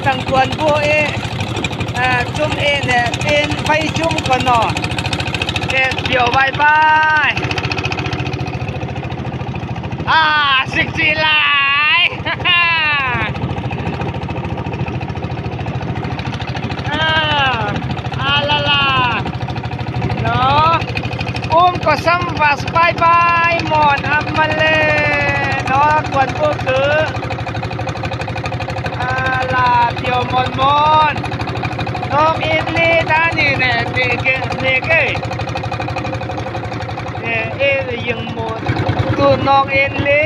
Tangkuan bu e chum e ne pin vai chum kono e pio bye bye 啊，食住来，哈哈，啊，啊啦啦，เนาะอุ้มก็ซ้ำวัสบายบายหมอนอัมมาเลเนาะกวนพวกคืออาลาเปียวมอนมอนน้องอินลีตานี่เนี่ยนี่เกนี่เกเนี่ยเอ้ยังหมดตัวน้องอินลี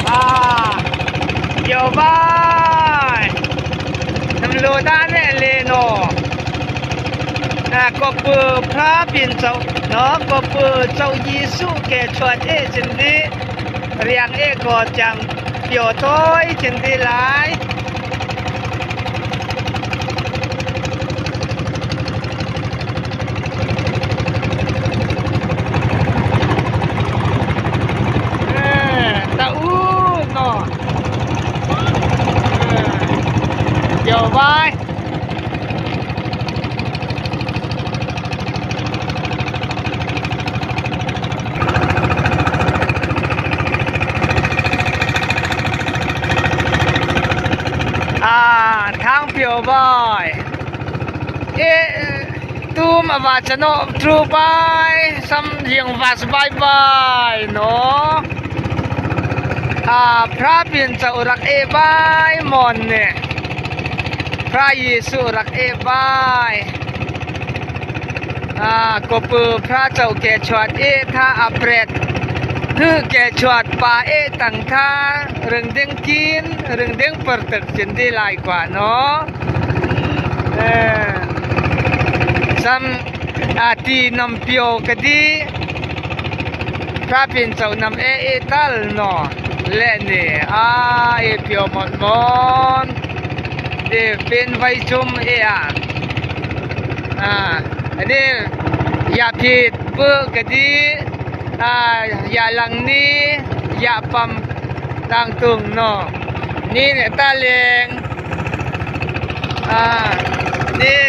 อ่าเดี๋ยวบายน้ำโลดาเนี่ยเลโนอ่าก็เปิดพระปิ่นเจ้าเนาะก็เปิดเจ้าเยซูแก่ชวนเอจินดีเรียงเอก็จังเปียวต้อยจินดีหลายตะอู้เนาะเดี๋ยวไปทางเปียวบอยเอ๊ะตูมอาวาจโนทรูไปซัมยังวาสบายบายเนาะพระเปลี่ยนเจ้ารักเอบายมอนเนี่ยพระเยซูรักเอบายก็เปิดพระเจ้าแก่ชวดเอท่าอัปเรตคือแก่ชวดปาเอตั้งท่าเรื่องเด้งกินเรื่องเด้งเปิดตึกจินดีหลายกว่าเนาะซ้ำอาตีนำเปียวกดีพระเป็นเจ้านำเอเอตัลเนาะและนี่อาเอเปียวมอนมอนเดเป็นไวจุมเออ่ะอันนี้อย่าผิดเปื้อกดีอย่าลังนี้อย่าปั๊มต่างตุงเนาะนี่เนี่ยตาเลงนี่